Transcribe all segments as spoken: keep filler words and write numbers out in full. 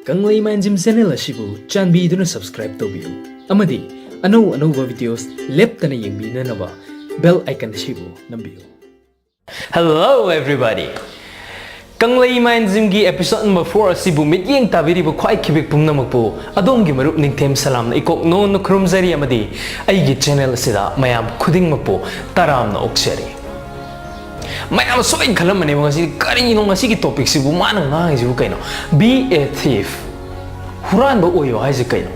ꯀꯪꯂꯩ mind gym channel ꯑꯁꯤꯕꯨ ꯆꯥꯟꯕꯤꯗꯨꯅ subscribe ꯇꯧꯕꯤꯌꯨ ꯑꯃꯗꯤ ꯑꯅꯧ ꯑꯅꯧꯕ ꯚꯤꯗꯤꯑꯣꯁ ꯂꯦꯞꯇꯅ ꯌꯦꯡꯕꯤꯅꯅꯕ ꯕꯦꯜ ꯑꯥꯏꯀꯟ ꯑꯁꯤꯕꯨ ꯅꯝꯕꯤꯌꯨ꯫ Hello everybody! ꯀꯪꯂꯩ ꯃꯥꯏꯟ ꯖꯤꯝꯒꯤ ꯑꯦꯄꯤꯁꯣꯗ ꯅꯝꯕꯔ ꯐꯣꯔ ꯑꯁꯤꯕꯨ ꯃꯤꯠꯌꯦꯡ ꯇꯥꯕꯤꯔꯤꯕ ꯈ꯭ꯋꯥꯏ ꯈꯤꯕꯤꯛ ꯄꯨꯝꯅꯃꯛꯄꯨ ꯑꯗꯣꯝꯒꯤ ꯃꯔꯨꯞ ꯅꯤꯡꯊꯦꯝ ꯁꯂꯥꯝꯅ ꯏꯀꯣꯛ ꯅꯣꯟꯅ ꯈꯨꯔꯨꯝꯖꯔꯤ ꯑꯃꯗꯤ ꯑꯩꯒꯤ ꯆꯦꯅꯦꯜ ꯑꯁꯤꯗ ꯃꯌꯥꯝ ꯈꯨꯗꯤꯡꯃꯛꯄꯨ ꯇꯔꯥꯝꯅ ꯑꯣꯛꯆꯔꯤ꯫ ꯃꯌꯥꯝ ꯁꯣꯏꯅ ꯈꯜꯂꯝꯃꯅꯦꯕ, ꯉꯁꯤ ꯀꯔꯤꯅꯣ, ꯉꯁꯤꯒꯤ ꯇꯣꯄꯤꯛꯁꯤꯕꯨ ꯃꯥꯅ ꯉꯥꯡꯉꯤꯁꯤꯕꯨ ꯀꯩꯅꯣ? Be a thief, ꯍꯨꯔꯥꯟꯕ ꯑꯣꯏꯌꯣ ꯍꯥꯏꯁꯦ ꯀꯩꯅꯣ?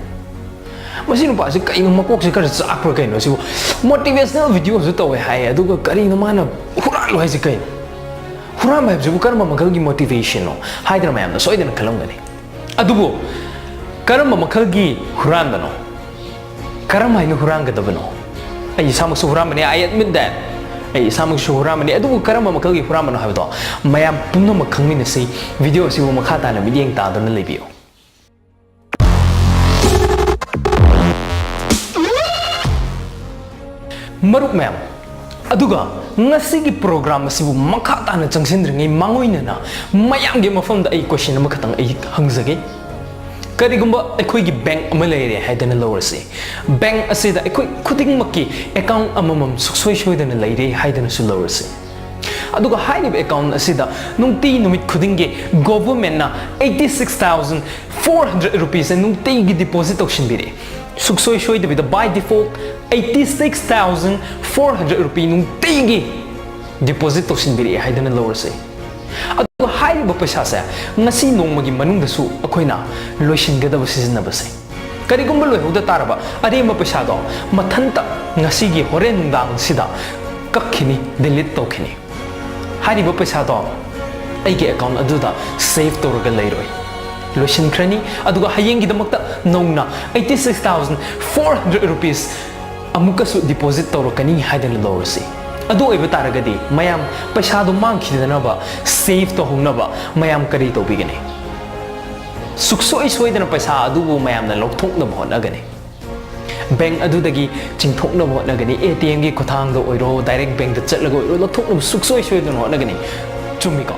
ꯃꯁꯤ ꯅꯨꯄꯥꯁꯤ ꯀꯩꯅꯣ, ꯃꯀꯣꯛꯁꯤ ꯈꯔ ꯆꯥꯛꯄ꯭ꯔꯥ ꯀꯩꯅꯣ? ꯁꯤꯕꯨ ꯃꯣꯇꯤꯚꯦꯁꯅꯦꯜ ꯚꯤꯗꯤꯑꯣꯁꯨ ꯇꯧꯋꯦ ꯍꯥꯏꯌꯦ, ꯑꯗꯨꯒ ꯀꯔꯤꯅꯣ ꯃꯥꯅ ꯍꯨꯔꯥꯜꯂꯣ ꯍꯥꯏꯁꯦ ꯀꯩꯅꯣ? ꯍꯨꯔꯥꯟꯕ ꯍꯥꯏꯕꯁꯤꯕꯨ ꯀꯔꯝꯕ ꯃꯈꯜꯒꯤ ꯃꯣꯇꯤꯚꯦꯁꯟꯅꯣ ꯍꯥꯏꯗꯅ ꯃꯌꯥꯝꯅ ꯁꯣꯏꯗꯅ ꯈꯜꯂꯝꯒꯅꯤ꯫ ꯑꯗꯨꯕꯨ ꯀꯔꯝꯕ ꯃꯈꯜꯒꯤ ꯍꯨꯔꯥꯟꯕꯅꯣ? ꯀꯔꯝ ꯍꯥꯏꯅ ꯍꯨꯔꯥꯟꯒꯗꯕꯅꯣ? ꯑꯩ ꯏꯁꯥꯃꯛꯁꯨ ꯍꯨꯔꯥꯟꯕꯅꯤ, I admit that꯫ ꯑꯩ ꯏꯁꯥꯃꯛꯁꯨ ꯍꯨꯔꯥꯟꯕꯅꯤ, ꯑꯗꯨꯕꯨ ꯀꯔꯝꯕ ꯃꯈꯜꯒꯤ ꯍꯨꯔꯥꯟꯕꯅꯣ ꯍꯥꯏꯕꯗꯣ ꯃꯌꯥꯝ ꯄꯨꯝꯅꯃꯛ ꯈꯪꯃꯤꯟꯅꯁꯤ꯫ ꯚꯤꯗꯤꯑꯣ ꯑꯁꯤꯕꯨ ꯃꯈꯥ ꯇꯥꯅ ꯃꯤꯠꯌꯦꯡ ꯇꯥꯗꯨꯅ ꯂꯩꯕꯤꯌꯨ꯫ ꯃꯔꯨꯞ ꯃꯌꯥꯝ, ꯑꯗꯨꯒ ꯉꯁꯤꯒꯤ ꯄ꯭ꯔꯣꯒ꯭ꯔꯥꯝ ꯑꯁꯤꯕꯨ ꯃꯈꯥ ꯇꯥꯅ ꯆꯪꯁꯤꯟꯗ꯭ꯔꯤꯉꯩ ꯃꯥꯡꯑꯣꯏꯅꯅ ꯃꯌꯥꯝꯒꯤ ꯃꯐꯝꯗ ꯑꯩ ꯀꯣꯏꯁꯟ ꯑꯃꯈꯛꯇꯪ ꯑꯩ ꯍꯪꯖꯒꯦ꯫ ꯀꯔꯤꯒꯨꯝꯕ ꯑꯩꯈꯣꯏꯒꯤ ꯕꯦꯡꯛ ꯑꯃ ꯂꯩꯔꯦ ꯍꯥꯏꯗꯅ ꯂꯧꯔꯁꯤ꯫ ꯕꯦꯡꯛ ꯑꯁꯤꯗ ꯑꯩꯈꯣꯏ ꯈꯨꯗꯤꯡꯃꯛꯀꯤ ꯑꯦꯀꯥꯎꯟ ꯑꯃꯃꯝ ꯁꯨꯡꯁꯣꯏ ꯁꯣꯏꯗꯅ ꯂꯩꯔꯦ ꯍꯥꯏꯗꯅꯁꯨ ꯂꯧꯔꯁꯤ꯫ ꯑꯗꯨꯒ ꯍꯥꯏꯔꯤꯕ ꯑꯦꯀꯥꯎꯟ ꯑꯁꯤꯗ ꯅꯨꯡꯇꯤ ꯅꯨꯃꯤꯠ ꯈꯨꯗꯤꯡꯒꯤ ꯒꯣꯚꯔꯟꯃꯦꯟꯠꯅ eighty six thousand four hundred rupees ꯅꯨꯡꯇꯤꯒꯤ ꯗꯤꯄꯣꯖꯤꯠ ꯇꯧꯁꯤꯟꯕꯤꯔꯛꯑꯦ꯫ ꯁꯨꯡꯁꯣꯏ ꯁꯣꯏꯗꯕꯤꯗ by default eighty six thousand four hundred rupee ꯅꯨꯡꯇꯤꯒꯤ ꯗꯤꯄꯣꯖꯤꯠ ꯇꯧꯁꯤꯟꯕꯤꯔꯛꯑꯦ ꯍꯥꯏꯗꯅ ꯂꯧꯔꯁꯦ꯫ ꯑꯗꯨꯒ ꯍꯥꯏꯔꯤꯕ ꯄꯩꯁꯥꯁꯦ ꯉꯁꯤ ꯅꯣꯡꯃꯒꯤ ꯃꯅꯨꯡꯗꯁꯨ ꯑꯩꯈꯣꯏꯅ ꯂꯣꯏꯁꯤꯟꯒꯗꯕ ꯁꯤꯖꯤꯟꯅꯕꯁꯦ꯫ ꯀꯔꯤꯒꯨꯝꯕ ꯂꯣꯏꯍꯧꯗ ꯇꯥꯔꯕ, ꯑꯔꯦꯝꯕ ꯄꯩꯁꯥꯗꯣ ꯃꯊꯟꯇ ꯉꯁꯤꯒꯤ ꯍꯣꯔꯦꯟ ꯅꯨꯡꯗꯥꯡꯁꯤꯗ ꯀꯛꯈꯤꯅꯤ, ꯗꯤꯂꯤꯠ ꯇꯧꯈꯤꯅꯤ꯫ ꯍꯥꯏꯔꯤꯕ ꯄꯩꯁꯥꯗꯣ ꯑꯩꯒꯤ ꯑꯦꯀꯥꯎꯟ ꯑꯗꯨꯗ ꯁꯦꯚ ꯇꯧꯔꯒ ꯂꯩꯔꯣꯏ, ꯂꯣꯏꯁꯤꯟꯈ꯭ꯔꯅꯤ꯫ ꯑꯗꯨꯒ ꯍꯌꯦꯡꯒꯤꯗꯃꯛꯇ ꯅꯧꯅ eighty six thousand four hundred rupees ꯑꯃꯨꯛꯀꯁꯨ ꯗꯤꯄꯣꯖꯤꯠ ꯇꯧꯔꯛꯀꯅꯤ ꯍꯥꯏꯗꯅ ꯂꯧꯔꯁꯤ꯫ ꯑꯗꯨ ꯑꯣꯏꯕ ꯇꯥꯔꯒꯗꯤ ꯃꯌꯥꯝ ꯄꯩꯁꯥꯗꯣ ꯃꯥꯡꯈꯤꯗꯅꯕ, ꯁꯦꯚ ꯇꯧꯍꯧꯅꯕ ꯃꯌꯥꯝ ꯀꯔꯤ ꯇꯧꯕꯤꯒꯅꯤ? ꯁꯨꯛꯁꯣꯏ ꯁꯣꯏꯗꯅ ꯄꯩꯁꯥ ꯑꯗꯨꯕꯨ ꯃꯌꯥꯝꯅ ꯂꯧꯊꯣꯛꯅꯕ ꯍꯣꯠꯅꯒꯅꯤ꯫ ꯕꯦꯡꯛ ꯑꯗꯨꯗꯒꯤ ꯆꯤꯡꯊꯣꯛꯅꯕ ꯍꯣꯠꯅꯒꯅꯤ꯫ ATMꯒꯤ ꯈꯨꯠꯊꯥꯡꯗ ꯑꯣꯏꯔꯣ, ꯗꯥꯏꯔꯦꯛ ꯕꯦꯡꯛꯇ ꯆꯠꯂꯒ ꯑꯣꯏꯔꯣ, ꯂꯧꯊꯣꯛꯅꯕ ꯁꯨꯛꯁꯣꯏ ꯁꯣꯏꯗꯅ ꯍꯣꯠꯅꯒꯅꯤ꯫ ꯆꯨꯝꯃꯤꯀꯣ?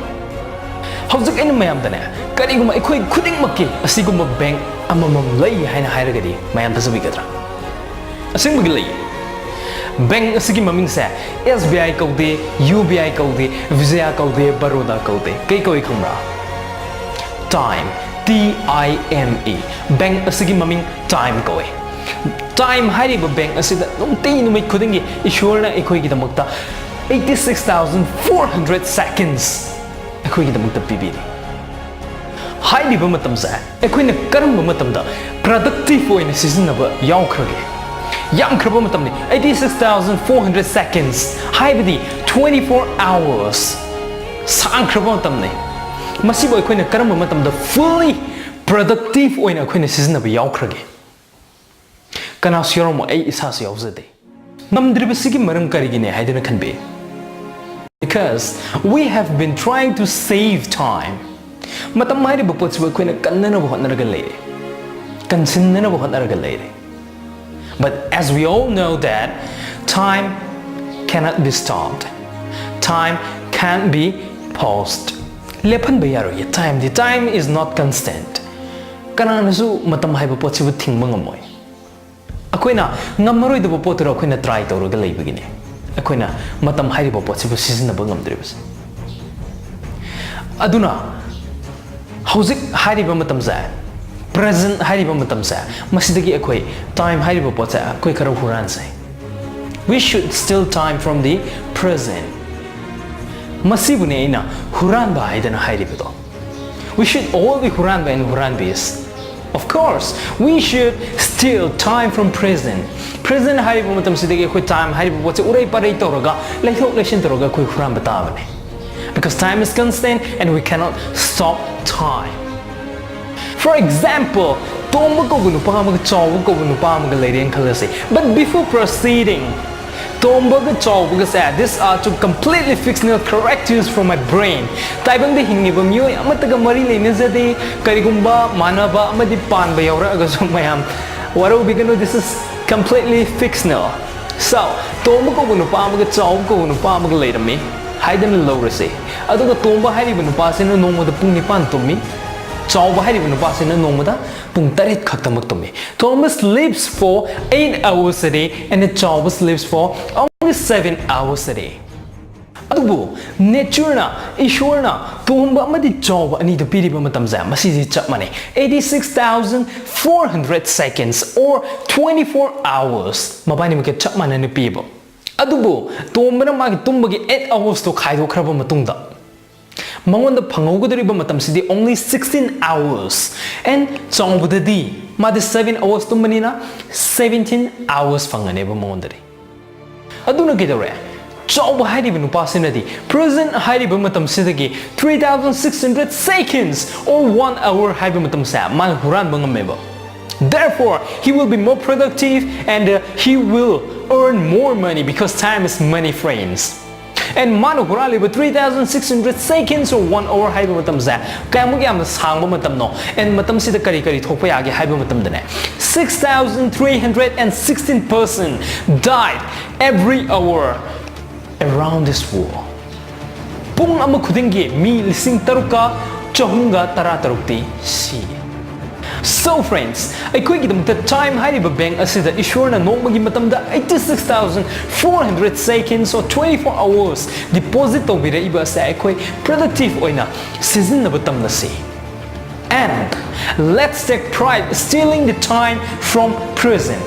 ꯍꯧꯖꯤꯛ ꯑꯩꯅ ꯃꯌꯥꯝꯗꯅꯦ ꯀꯔꯤꯒꯨꯝꯕ ꯑꯩꯈꯣꯏ ꯈꯨꯗꯤꯡꯃꯛꯀꯤ ꯑꯁꯤꯒꯨꯝꯕ ꯕꯦꯡꯛ ꯑꯃꯃꯝ ꯂꯩ ꯍꯥꯏꯅ ꯍꯥꯏꯔꯒꯗꯤ ꯃꯌꯥꯝ ꯊꯥꯖꯕꯤꯒꯗ꯭ꯔꯥ? ꯑꯁꯦꯡꯕꯒꯤ ꯂꯩ꯫ ꯕꯦꯡꯛ ꯑꯁꯤꯒꯤ ꯃꯃꯤꯡꯁꯦ S B I ꯀꯧꯗꯦ, U B I ꯀꯧꯗꯦ, ꯕꯤꯖꯌꯥ ꯀꯧꯗꯦ, ꯕꯔꯣꯗꯥ ꯀꯧꯗꯦ꯫ ꯀꯩ ꯀꯧꯏ ꯈꯪꯕ꯭ꯔꯥ? Time, T I M E꯫ Bank ꯑꯁꯤꯒꯤ ꯃꯃꯤꯡ ꯇꯥꯏꯝ ꯀꯧꯏ꯫ ꯇꯥꯏꯝ ꯍꯥꯏꯔꯤꯕ ꯕꯦꯡꯛ ꯑꯁꯤꯗ ꯅꯨꯡꯇꯤ ꯅꯨꯃꯤꯠ ꯈꯨꯗꯤꯡꯒꯤ ꯏꯁꯣꯔꯅ ꯑꯩꯈꯣꯏꯒꯤꯗꯃꯛꯇ eighty six thousand four hundred seconds ꯑꯩꯈꯣꯏꯒꯤꯗꯃꯛꯇ ꯄꯤꯕꯤꯔꯤ꯫ ꯍꯥꯏꯔꯤꯕ ꯃꯇꯝꯁꯦ ꯑꯩꯈꯣꯏꯅ ꯀꯔꯝꯕ ꯃꯇꯝꯗ productive ꯑꯣꯏꯅ ꯁꯤꯖꯤꯟꯅꯕ ꯌꯥꯎꯈ꯭ꯔꯒꯦ? ꯌꯥꯝꯈ꯭ꯔꯕ ꯃꯇꯝꯅꯤ, eighty six thousand four hundred seconds, ꯍꯥꯏꯕꯗꯤ twenty four hours꯫ ꯁꯥꯡꯈ꯭ꯔꯕ ꯃꯇꯝꯅꯤ꯫ ꯃꯁꯤꯕꯨ ꯑꯩꯈꯣꯏꯅ ꯀꯔꯝꯕ ꯃꯇꯝꯗ fully productive ꯑꯣꯏꯅ ꯑꯩꯈꯣꯏꯅ ꯁꯤꯖꯤꯟꯅꯕ ꯌꯥꯎꯈ꯭ꯔꯒꯦ? ꯀꯅꯥꯁꯨ ꯌꯥꯎꯔꯝꯃꯣ, ꯑꯩ ꯏꯁꯥꯁꯨ ꯌꯥꯎꯖꯗꯦ꯫ ꯉꯝꯗ꯭ꯔꯤꯕꯁꯤꯒꯤ ꯃꯔꯝ ꯀꯔꯤꯒꯤꯅꯤ ꯍꯥꯏꯗꯨꯅ ꯈꯟꯕꯤ? Because we have been trying to save time. ꯃꯇꯝ ꯍꯥꯏꯔꯤꯕ ꯄꯣꯠꯁꯤꯕꯨ ꯑꯩꯈꯣꯏꯅ ꯀꯟꯅꯅꯕ ꯍꯣꯠꯅꯔꯒ ꯂꯩꯔꯦ, ꯀꯟꯁꯤꯟꯅꯅꯕ ꯍꯣꯠꯅꯔꯒ ꯂꯩꯔꯦ꯫ But as we all know that time cannot be stopped, time can't be paused. ꯂꯦꯞꯍꯟꯕ ꯌꯥꯔꯣꯏꯌꯦ꯫ Time D, time is not constant. ꯀꯅꯥꯅꯁꯨ ꯃꯇꯝ ꯍꯥꯏꯕ ꯄꯣꯠꯁꯤꯕꯨ ꯊꯤꯡꯕ ꯉꯝꯃꯣꯏ꯫ ꯑꯩꯈꯣꯏꯅ ꯉꯝꯃꯔꯣꯏꯗꯕ ꯄꯣꯠꯇꯨꯗ ꯑꯩꯈꯣꯏꯅ try ꯇꯧꯔꯒ ꯂꯩꯕꯒꯤꯅꯤ ꯑꯩꯈꯣꯏꯅ ꯃꯇꯝ ꯍꯥꯏꯔꯤꯕ ꯄꯣꯠꯁꯤꯕꯨ ꯁꯤꯖꯤꯟꯅꯕ ꯉꯝꯗ꯭ꯔꯤꯕꯁꯦ꯫ ꯑꯗꯨꯅ ꯍꯧꯖꯤꯛ ꯍꯥꯏꯔꯤꯕ ꯃꯇꯝꯁꯦ, present ꯍꯥꯏꯔꯤꯕ ꯃꯇꯝꯁꯦ, ꯃꯁꯤꯗꯒꯤ ꯑꯩꯈꯣꯏ time ꯍꯥꯏꯔꯤꯕ ꯄꯣꯠꯁꯦ ꯑꯩꯈꯣꯏ ꯈꯔ ꯍꯨꯔꯥꯟꯁꯦ꯫ We should steal time from the present. ꯃꯁꯤꯕꯨꯅꯦ ꯑꯩꯅ ꯍꯨꯔꯥꯟꯕ ꯍꯥꯏꯗꯅ ꯍꯥꯏꯔꯤꯕꯗꯣ꯫ We should all be ꯍꯨꯔꯥꯟꯕ and ꯍꯨꯔꯥꯟꯕꯤꯁ꯫ Of course, we should steal time from present. Present ꯍꯥꯏꯔꯤꯕ ꯃꯇꯝꯁꯤꯗꯒꯤ ꯑꯩꯈꯣꯏ time ꯍꯥꯏꯔꯤꯕ ꯄꯣꯠꯁꯦ ꯎꯔꯩ ꯄꯥꯔꯩ ꯇꯧꯔꯒ, ꯂꯩꯊꯣꯛ ꯂꯩꯁꯤꯟ ꯇꯧꯔꯒ ꯑꯩꯈꯣꯏ ꯍꯨꯔꯥꯟꯕ ꯇꯥꯕꯅꯦ꯫ Because time is constant and we cannot stop time. For example, ꯇꯣꯝꯕ ꯀꯧꯕ ꯅꯨꯄꯥ ꯑꯃꯒ ꯆꯥꯎꯕ ꯀꯧꯕ ꯅꯨꯄꯥ ꯑꯃꯒ ꯂꯩꯔꯦꯅ ꯈꯜꯂꯁꯤ꯫ But before proceeding, ꯇꯣꯝꯕꯒ ꯆꯥꯎꯕꯒꯁꯦ, these are two completely fictional characters from my brain. ꯇꯥꯏꯕꯪꯗ ꯍꯤꯡꯉꯤꯕ ꯃꯤꯑꯣꯏ ꯑꯃꯠꯇꯒ ꯃꯔꯤ ꯂꯩꯅꯖꯗꯦ꯫ ꯀꯔꯤꯒꯨꯝꯕ ꯃꯥꯟꯅꯕ ꯑꯃꯗꯤ ꯄꯥꯟꯕ ꯌꯥꯎꯔꯛꯑꯒꯁꯨ ꯃꯌꯥꯝ ꯋꯥꯔꯧꯕꯤꯒꯅꯨ, this is completely fictional. So, ꯇꯣꯝꯕ ꯀꯧꯕ ꯅꯨꯄꯥ ꯑꯃꯒ ꯆꯥꯎꯕ ꯀꯧꯕ ꯅꯨꯄꯥ ꯑꯃꯒ ꯂꯩꯔꯝꯃꯤ ꯍꯥꯏꯗꯅ ꯂꯧꯔꯁꯦ꯫ ꯑꯗꯨꯒ ꯇꯣꯝꯕ ꯍꯥꯏꯔꯤꯕ ꯅꯨꯄꯥꯁꯤꯅ ꯅꯣꯡꯃꯗ ꯄꯨꯡ ꯅꯤꯄꯥꯟ ꯇꯨꯝꯃꯤ꯫ ꯆꯥꯎꯕ ꯍꯥꯏꯔꯤꯕ ꯅꯨꯄꯥꯁꯤꯅ ꯅꯣꯡꯃꯗ ꯄꯨꯡ ꯇꯔꯦꯠ ꯈꯛꯇꯃꯛ ꯇꯨꯝꯃꯤ꯫ Toma sleeps for eight hours a day and ꯆꯥꯎꯕ sleeps for only seven hours a day. ꯑꯗꯨꯕꯨ natureꯅ, ꯏꯁꯣꯔꯅ ꯇꯣꯝꯕ ꯑꯃꯗꯤ ꯆꯥꯎꯕ ꯑꯅꯤꯗꯨ ꯄꯤꯔꯤꯕ ꯃꯇꯝꯁꯦ ꯃꯁꯤꯗꯤ ꯆꯞ ꯃꯥꯟꯅꯩ, eighty six thousand four hundred seconds or twenty four hours, ꯃꯕꯥꯅꯤꯃꯛꯀꯤ ꯆꯞ ꯃꯥꯟꯅꯅ ꯄꯤꯌꯦꯕ꯫ ꯑꯗꯨꯕꯨ ꯇꯣꯝꯕꯅ ꯃꯥꯒꯤ ꯇꯨꯝꯕꯒꯤ eight hoursꯇꯣ ꯈꯥꯏꯗꯣꯛꯈ꯭ꯔꯕ ꯃꯇꯨꯡꯗ ꯃꯉꯣꯟꯗ ꯐꯪꯍꯧꯒꯗꯧꯔꯤꯕ ꯃꯇꯝꯁꯤꯗꯤ only sixteen hours and ꯆꯥꯎꯕꯗꯗꯤ ꯃꯥꯗꯤ seven hours ꯇꯨꯝꯕꯅꯤꯅ seventeen hours ꯐꯪꯒꯅꯦꯕ ꯃꯉꯣꯟꯗꯗꯤ꯫ ꯑꯗꯨꯅ ꯀꯩꯗꯧꯔꯦ? ꯆꯥꯎꯕ ꯍꯥꯏꯔꯤꯕ ꯅꯨꯄꯥꯁꯤꯅꯗꯤ present ꯍꯥꯏꯔꯤꯕ ꯃꯇꯝꯁꯤꯗꯒꯤ three thousand six hundred seconds or one hour ꯍꯥꯏꯕ ꯃꯇꯝꯁꯦ ꯃꯥꯅ ꯍꯨꯔꯥꯟꯕ ꯉꯝꯃꯦꯕ꯫ Therefore, he will be more productive and uh, he will earn more money because time is money, friends. And ꯃꯥꯅ ꯍꯨꯔꯥꯜꯂꯤꯕ three thousand six hundred seconds or one hour ꯍꯥꯏꯕ ꯃꯇꯝꯁꯦ ꯀꯌꯥꯃꯨꯛ ꯌꯥꯝꯅ ꯁꯥꯡꯕ ꯃꯇꯝꯅꯣ, and ꯃꯇꯝꯁꯤꯗ ꯀꯔꯤ ꯀꯔꯤ ꯊꯣꯛꯄ ꯌꯥꯒꯦ ꯍꯥꯏꯕ ꯃꯇꯝꯗꯅꯦ, six thousand three hundred and sixteen person died every hour around this world. ꯄꯨꯡ ꯑꯃ ꯈꯨꯗꯤꯡꯒꯤ ꯃꯤ ꯂꯤꯁꯤꯡ ꯇꯔꯨꯛꯀ ꯆꯍꯨꯝꯒ ꯇꯔꯥ ꯇꯔꯨꯛꯇꯤ ꯁꯤ꯫ So friends, ꯑꯩꯈꯣꯏꯒꯤꯗꯃꯛꯇ time ꯍꯥꯏꯔꯤꯕ bank ꯑꯁꯤꯗ ꯏꯁꯣꯔꯅ ꯅꯣꯡꯃꯒꯤ ꯃꯇꯝꯗ eighty six thousand four hundred seconds or twenty four hours deposit ꯇꯧꯕꯤꯔꯛꯏꯕ ꯑꯁꯦ ꯑꯩꯈꯣꯏ productive ꯑꯣꯏꯅ ꯁꯤꯖꯤꯟꯅꯕ ꯇꯝꯂꯁꯤ꯫ And let's take pride stealing the time from present.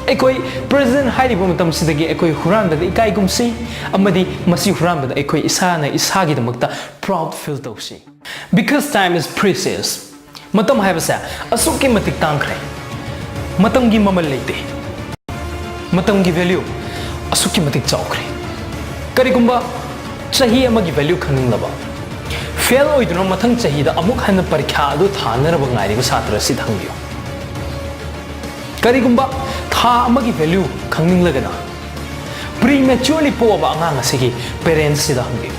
ꯑꯩꯈꯣꯏ present ꯍꯥꯏꯔꯤꯕ ꯃꯇꯝꯁꯤꯗꯒꯤ ꯑꯩꯈꯣꯏ ꯍꯨꯔꯥꯟꯕꯗ ꯏꯀꯥꯏꯒꯨꯝꯁꯤ ꯑꯃꯗꯤ ꯃꯁꯤ ꯍꯨꯔꯥꯟꯕꯗ ꯑꯩꯈꯣꯏ ꯏꯁꯥꯅ ꯏꯁꯥꯒꯤꯗꯃꯛꯇ proud feel ꯇꯧꯁꯤ꯫ Because time is precious. ꯃꯇꯝ ꯍꯥꯏꯕꯁꯦ ꯑꯁꯨꯛꯀꯤ ꯃꯇꯤꯛ ꯇꯥꯡꯈ꯭ꯔꯦ꯫ ꯃꯇꯝꯒꯤ ꯃꯃꯜ ꯂꯩꯇꯦ꯫ ꯃꯇꯝꯒꯤ value ꯑꯁꯨꯛꯀꯤ ꯃꯇꯤꯛ ꯆꯥꯎꯈ꯭ꯔꯦ꯫ ꯀꯔꯤꯒꯨꯝꯕ ꯆꯍꯤ ꯑꯃꯒꯤ value ꯈꯪꯅꯤꯡꯂꯕ, fail ꯑꯣꯏꯗꯨꯅ ꯃꯊꯪ ꯆꯍꯤꯗ ꯑꯃꯨꯛ ꯍꯟꯅ ꯄꯔꯤꯈ꯭ꯌꯥ ꯑꯗꯨ ꯊꯥꯅꯅꯕ ꯉꯥꯏꯔꯤꯕ ꯁꯥꯇ꯭ꯔ ꯑꯁꯤꯗ ꯍꯪꯕꯤꯌꯨ꯫ ꯀꯔꯤꯒꯨꯝꯕ ꯊꯥ ꯑꯃꯒꯤ value ꯈꯪꯅꯤꯡꯂꯒꯅ prematurely ꯄꯣꯛꯑꯕ ꯑꯉꯥꯡ ꯑꯁꯤꯒꯤ parentsꯁꯤꯗ ꯍꯪꯕꯤꯌꯨ꯫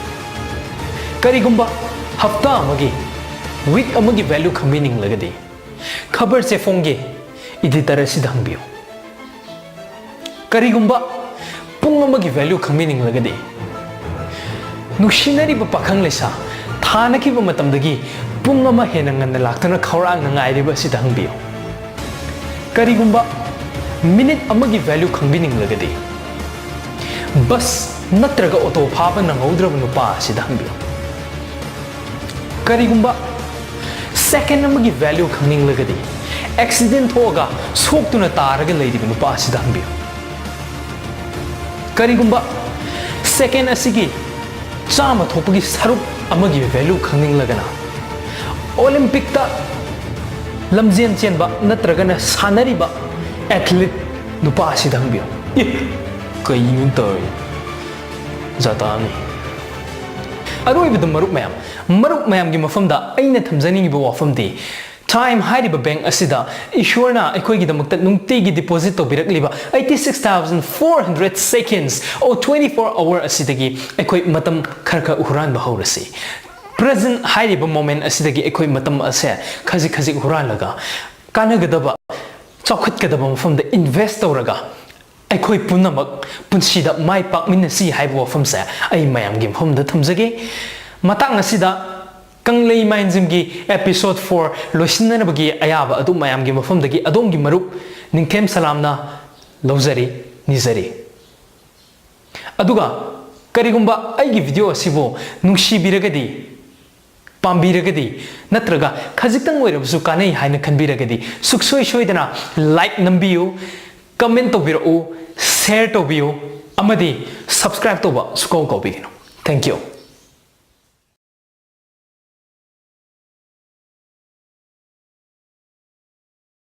ꯀꯔꯤꯒꯨꯝꯕ ꯍꯞꯇꯥ ꯑꯃꯒꯤ, week ꯑꯃꯒꯤ value ꯈꯪꯕꯤꯅꯤꯡꯂꯒꯗꯤ ꯈꯕꯔ ꯆꯦꯐꯣꯡꯒꯤ editor ꯑꯁꯤꯗ ꯍꯪꯕꯤꯌꯨ꯫ ꯀꯔꯤꯒꯨꯝꯕ ꯄꯨꯡ ꯑꯃꯒꯤ value ꯈꯪꯕꯤꯅꯤꯡꯂꯒꯗꯤ ꯅꯨꯡꯁꯤꯅꯔꯤꯕ ꯄꯥꯈꯪ ꯂꯩꯁꯥ ꯊꯥꯅꯈꯤꯕ ꯃꯇꯝꯗꯒꯤ ꯄꯨꯡ ꯑꯃ ꯍꯦꯟꯅ ꯉꯟꯅ ꯂꯥꯛꯇꯨꯅ ꯈꯧꯔꯥꯡꯅ ꯉꯥꯏꯔꯤꯕ ꯑꯁꯤꯗ ꯍꯪꯕꯤꯌꯨ꯫ ꯀꯔꯤꯒꯨꯝꯕ ꯃꯤꯅꯤꯠ ꯑꯃꯒꯤ ꯚꯦꯂ꯭ꯌꯨ ꯈꯪꯕꯤꯅꯤꯡꯂꯒꯗꯤ, ꯕꯁ ꯅꯠꯇ꯭ꯔꯒ ꯑꯣꯇꯣ ꯐꯥꯕ ꯅꯪꯍꯧꯗ꯭ꯔꯕ ꯅꯨꯄꯥ ꯑꯁꯤꯗ ꯍꯪꯕꯤꯌꯨ꯫ ꯀꯔꯤꯒꯨꯝꯕ ꯁꯦꯀꯦꯟ ꯑꯃꯒꯤ ꯚꯦꯂ꯭ꯌꯨ ꯈꯪꯅꯤꯡꯂꯒꯗꯤ, ꯑꯦꯛꯁꯤꯗꯦꯟ ꯊꯣꯛꯑꯒ ꯁꯣꯛꯇꯨꯅ ꯇꯥꯔꯒ ꯂꯩꯔꯤꯕ ꯅꯨꯄꯥ ꯑꯁꯤꯗ ꯍꯪꯕꯤꯌꯨ꯫ ꯀꯔꯤꯒꯨꯝꯕ ꯁꯦꯀꯦꯟ ꯑꯁꯤꯒꯤ ꯆꯥꯝꯃ ꯊꯣꯛꯄꯒꯤ ꯁꯔꯨꯛ ꯑꯃꯒꯤ ꯚꯦꯂ꯭ꯌꯨ ꯈꯪꯅꯤꯡꯂꯒꯅ, ꯑꯣꯂꯤꯝꯄꯤꯛꯇ ꯂꯝꯖꯦꯟ ꯆꯦꯟꯕ ꯅꯠꯇ꯭ꯔꯒꯅ ꯁꯥꯟꯅꯔꯤꯕ ꯑꯦꯊꯂꯤꯠ ꯅꯨꯄꯥ ꯑꯁꯤꯗ ꯍꯪꯕꯤꯌꯨ꯫ ꯑꯦ, ꯀꯩꯅꯣ ꯇꯧꯔꯤ? ꯖꯥꯇꯥꯅꯤ꯫ ꯑꯔꯣꯏꯕꯗ ꯃꯔꯨꯞ ꯃꯌꯥꯝ, ꯃꯔꯨꯞ ꯃꯌꯥꯝꯒꯤ ꯃꯐꯝꯗ ꯑꯩꯅ ꯊꯝꯖꯅꯤꯡꯉꯤꯕ ꯋꯥꯐꯝꯗꯤ, ꯇꯥꯏꯝ ꯍꯥꯏꯔꯤꯕ ꯕꯦꯡꯛ ꯑꯁꯤꯗ ꯏꯁꯣꯔꯅ ꯑꯩꯈꯣꯏꯒꯤꯗꯃꯛꯇ ꯅꯨꯡꯇꯤꯒꯤ deposit ꯇꯧꯕꯤꯔꯛꯂꯤꯕ eighty six thousand four hundred seconds or twenty four hour ꯑꯁꯤꯗꯒꯤ ꯑꯩꯈꯣꯏ ꯃꯇꯝ ꯈꯔ ꯈꯔ ꯍꯨꯔꯥꯟꯕ ꯍꯧꯔꯁꯤ꯫ ꯄ꯭ꯔꯦꯖꯦꯟꯠ ꯍꯥꯏꯔꯤꯕ ꯃꯣꯃꯦꯟꯠ ꯑꯁꯤꯗꯒꯤ ꯑꯩꯈꯣꯏ ꯃꯇꯝ ꯑꯁꯦ ꯈꯖꯤꯛ ꯈꯖꯤꯛ ꯍꯨꯔꯥꯜꯂꯒ, ꯀꯥꯟꯅꯒꯗꯕ, ꯆꯥꯎꯈꯠꯀꯗꯕ ꯃꯐꯝꯗ ꯏꯟꯚꯦꯁ ꯇꯧꯔꯒ, ꯑꯩꯈꯣꯏ ꯄꯨꯝꯅꯃꯛ ꯄꯨꯟꯁꯤꯗ ꯃꯥꯏ ꯄꯥꯛꯃꯤꯟꯅꯁꯤ ꯍꯥꯏꯕ ꯋꯥꯐꯝꯁꯦ ꯑꯩ ꯃꯌꯥꯝꯒꯤ ꯃꯐꯝꯗ ꯊꯝꯖꯒꯦ꯫ ꯃꯇꯥꯡ ꯑꯁꯤꯗ ꯀꯪꯂꯩ ꯃꯥꯏꯟꯖꯤꯝꯒꯤ episode four ꯂꯣꯏꯁꯤꯟꯅꯅꯕꯒꯤ ꯑꯌꯥꯕ ꯑꯗꯨ ꯃꯌꯥꯝꯒꯤ ꯃꯐꯝꯗꯒꯤ ꯑꯗꯣꯝꯒꯤ ꯃꯔꯨꯞ ꯅꯤꯡꯊꯦꯝ ꯁꯂꯥꯝꯅ ꯂꯧꯖꯔꯤ, ꯅꯤꯖꯔꯤ꯫ ꯑꯗꯨꯒ ꯀꯔꯤꯒꯨꯝꯕ ꯑꯩꯒꯤ video ꯑꯁꯤꯕꯨ ꯅꯨꯡꯁꯤꯕꯤꯔꯒꯗꯤ, ꯄꯥꯝꯕꯤꯔꯒꯗꯤ, ꯅꯠꯇ꯭ꯔꯒ ꯈꯖꯤꯛꯇꯪ ꯑꯣꯏꯔꯕꯁꯨ ꯀꯥꯟꯅꯩ ꯍꯥꯏꯅ ꯈꯟꯕꯤꯔꯒꯗꯤ, ꯁꯨꯛꯁꯣꯏ ꯁꯣꯏꯗꯅ like ꯅꯝꯕꯤꯌꯨ, comment ꯇꯧꯕꯤꯔꯛꯎ, share ꯇꯧꯕꯤꯌꯨ, ꯑꯃꯗꯤ subscribe ꯇꯧꯕ ꯁꯨꯀꯥꯎ ꯀꯥꯎꯕꯤꯒꯅꯨ꯫ Thank you꯫